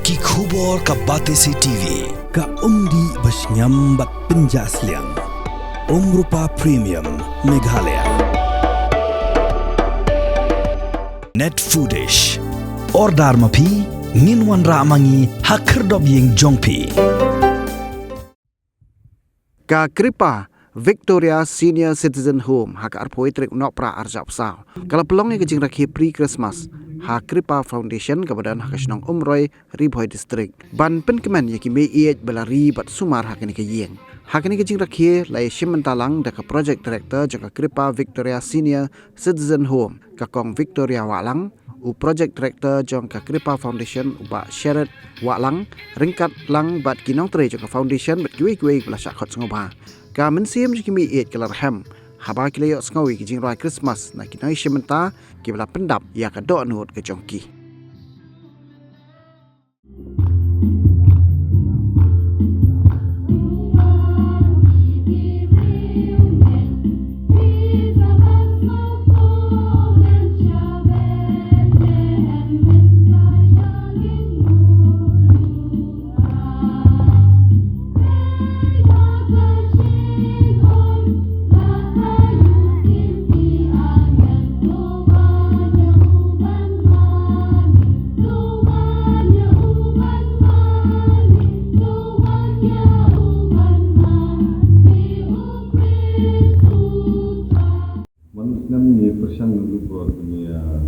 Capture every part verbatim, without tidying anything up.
Ki khubor ka Batesi T V. Ka umdih ba shngiam bad pynjah sliang. Umrupa Premium Meghalaya. Net Foodish. Order ma phi, ngin wanrah ma ngi ha khyrdop ïing jong phi. Ka Kripa Victoria Senior Citizen Home ha ka arphew tarik u Nohprah arhajar arphew saw ka la pynlong ïa ka jingrakhe pre-Christmas ha Kripa Foundation kaba don ha ka shnong Umroi, Ri Bhoi District, ban pynkmen ïa ki mei ïeit ba la ri bad sumar ha kane ka ïing. Ha kane ka jingrakhe la ïashim bynta lang da ka Project Director jong ka Kripa Victoria Senior Citizen Home, ka Kong Victoria Wahlang, u Project Director jong ka Kripa Foundation, u Bah Sherrod Wahlang, ryngkat lang bad ki nongtrei jong ka Foundation bad kiwei kiwei kiba la shah khot sngewbha. Ka mynsiem jong ki mei ïeit ka la rhem haba ki la ïohsngew ïa ki jingrwai Christmas na ki nongïashim bynta kiba la pyndap ïa ka dohnud ka jong ki. Man u snem ngi pyrshang ngi ba ngi, ah,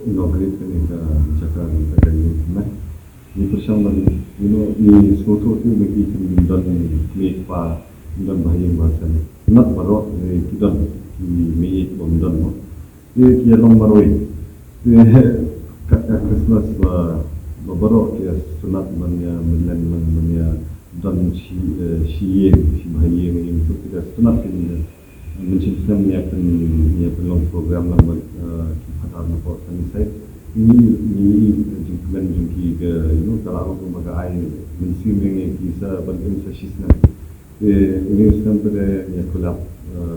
inaugurate kane ka jaka, kane ka ïing kmen. Ngi pyrshang ba ngi, you know, ngi sngewthuh te ba ki kin don mei kpa, don ba ïing ba sem. Not baroh, eh, ki don, ki mei ïeit bym don mo. Te ki ïa long marwei. Te ka, ka Christmas ba, ba baroh ki ïa sngewtynnat ban ïa, ban len, ban, ban ïa don shi, eh, shi ïing, shi ba ïing, ïing tu ki ïa sngewtynnat ki ïa. Mynshem snem ngi ïa pyn, ngi ïa pynlong program lang bad, eh, ki phadar na pdeng Sunnyside. Ngi, ngi, eh, jingkmen jong ki ka, you know, ka la ruh kumba ka ai mynsiem ïa ngi ki sa ban im sa shisnem. Te une u snem pat ngi ïa kulap, eh,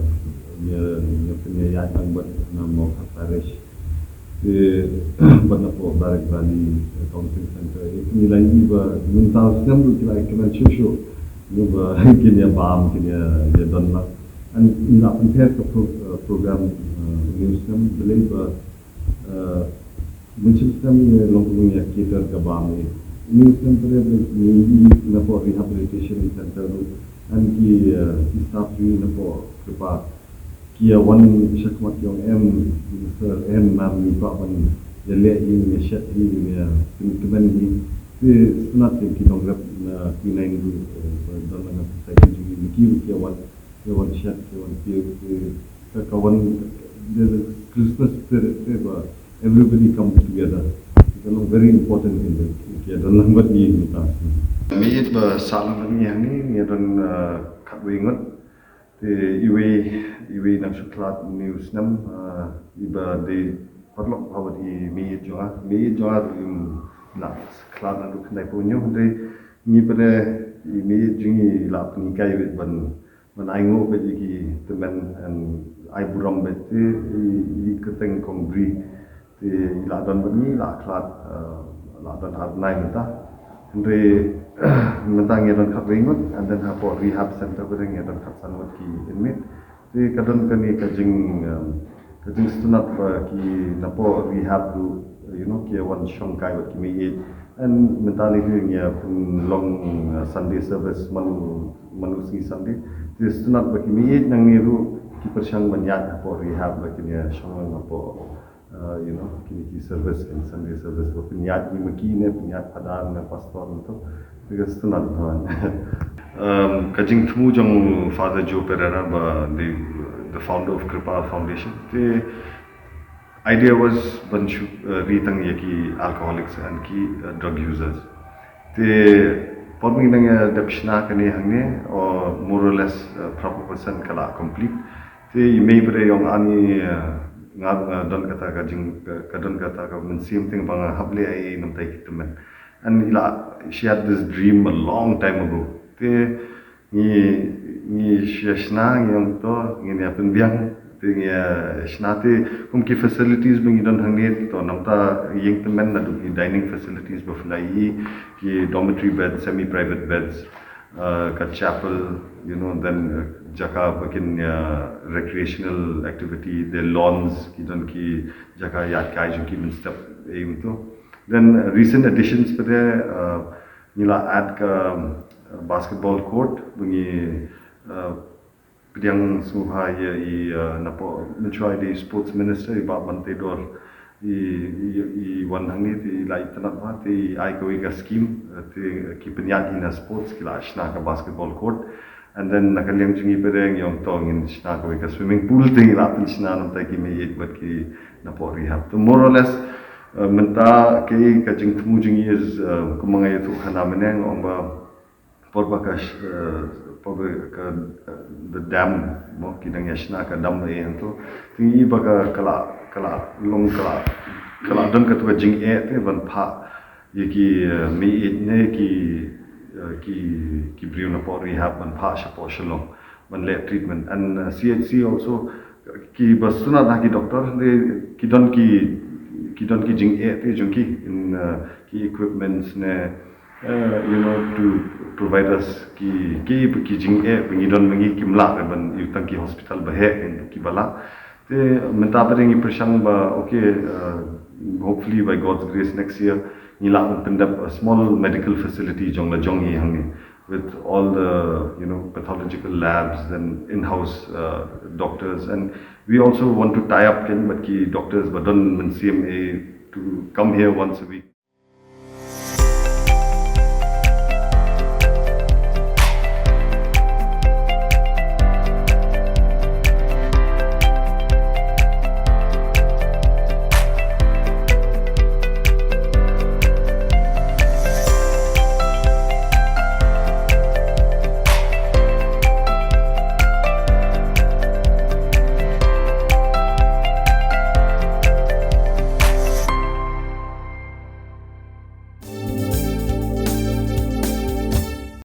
ngi ïa, ngi ïa pynïaid lang bad na Mawkhar Parish. Te bad na pdeng Barak Valley, eh, Counseling Center. Te ngi la ïohi ba mynta u snem ruh ki la ïa kmen shuh shuh. Ngi ba kin ïa bam, kin ïa, ïa don lang. Ngi la pynpher ka pro-, eh, program, eh, une u snem, balei ba, eh, mynshem snem ngi long kumba ngi ïa cater ka bam ngi. Une u snem pat ngi ïohi na pdeng rehabilitation center ruh. Ngi ki, eh, ki staff jong ngi na pdeng Kripa ki ïa wan shakhmat jong em, sir em, ma'am, ngi kwah ban ïa leh hi, ïa shet hi, ïa pynkmen hi. Te sngewtynnat ki nongrep na Quinine ruh, eh, don lang ha society jong ngi, ki ruh ki ïa wan, ki ïa wan shet, ki ïa wan peit, ki, ka, ka wan, there's a Christmas spirit te ba everybody comes together. Ka long very important in the, ki ïa don lang bad ngi mynta. Mei ïeit ba sah lang bad ngi hangne, ngi ïa don, eh, khatwei ngut. Te iwei, iwei nang shu khlad une u snem, ah, iba dei paralok bha bad i mei ïeit jong nga, mei ïeit jong nga ruh im lah khlad naduh khyndai phew hynñiew, hynrei ngi pat i mei ïeit jong ngi i lah pynhikai beit ban, ban ai nguh beit ïa ki tymmen, ban ai burom beit te i, i kyrteng Kong Bri. Te i la don bad ngi, i la khlad, eh, la don ar bnai mynta. Hynrei mynta ngi don khatwei ngut, and then hapoh rehab center pat ngi don khatsan ngut ki inmate. Te ka don kane ka jing, em, ka jingsngewtynnat ba ki napoh rehab ruh, you know, ki wan shongkai bad ki mei ïeit. And mynta ngi ruh ngi pynlong, eh, Sunday service man u, man u sngi Sunday. Te sngewtynnat ba ki mei ïeit nangne ruh ki pyrshang ban ïaid hapoh rehab ba kin ïa shong lang hapoh Uh, you know, kine ki service, kine Sunday service, ba pynïaid ngi ma ki ne pynïaid phadar ne pastor ne to. Because to not one. Um, ka jingthmu jong Father Joe Pereira ba the, the founder of Kripa Foundation. The idea was ban shu, uh, ri tang ïa ki alcoholics and ki, uh, drug users. Te por ngi nang, uh, dep shna kane hangne, or more or less, uh, phra phew percent ka la complete. Te i mei briew jong nga, eh, nga, nga don kata ka jing, ka, ka don kata ka mynsiem te ba nga hap leh ei ei namar ki tymmen. And i la, she had this dream a long time ago. Te ngi, ngi shna, ngi ong to, ngin ïa pynbiang, Te ngi ïa shna te kum ki facilities ba ngi don hangne, to namta ïing tymmen, naduh ki dining facilities ba phi la ïohi, ki dormitory beds, semi private beds, uh, ka chapel, you know, then uh, jaka ba kin ïa recreational activity, the lawns, ki don ki jaka ïaid kai jong ki mynstep ei mynta. Then uh, recent additions pat de, uh, ngi la add ka uh, basketball court ba ngi uh, pdiang sngewbha ïa i uh, napoh mynshuwa i dei sports minister, i Bah Banteidor, i, i, i wan hangne te i la itynnad bha te i ai kawei ka scheme, uh, te ki pynïaid hi na sports ki la shna ka basketball court. And then na ka liang jong ngi pat de ngi ong to ngin shna kawei ka swimming pool, te ngi la pynshna namta ki mei ïeit bad ki napoh rehab. To more or less uh, mynta ka, ka jingthmu jong ngi is uh, kumba nga ïathuh khana mynne, nga ong ba por ba ka sh- eh, por ba ka eh, the dam, mo, ki dang ïa shna ka dam ei hangto. Te ngi ba ka ka la ka la long ka la ka la don katu ka jingeh te ban phah ïa ki eh, mei ïeit ne ki eh, ki ki briew napoh rehab ban phah shapoh Shillong ban leh treatment. And uh, C H C also ki ba sngewtynnad ha ki doctor, te ki don ki ki don ki jingeh te jong ki in uh, ki equipments ne uh, you know, to provide us ki ki ki jingeh ba ngi don ma ngi kim lah ban ïoh tang ki hospital ba heh ki ba lah. Te mynta pat de ngi pyrshang ba okay, uh, hopefully by God's grace next year ngi lah ban pyndep a small medical facility jong la jong hi hangne with all the, you know, pathological labs and in-house uh, doctors, and we also want to tie up kin bad ki doctors ba don mynsiem eh to come here once a week.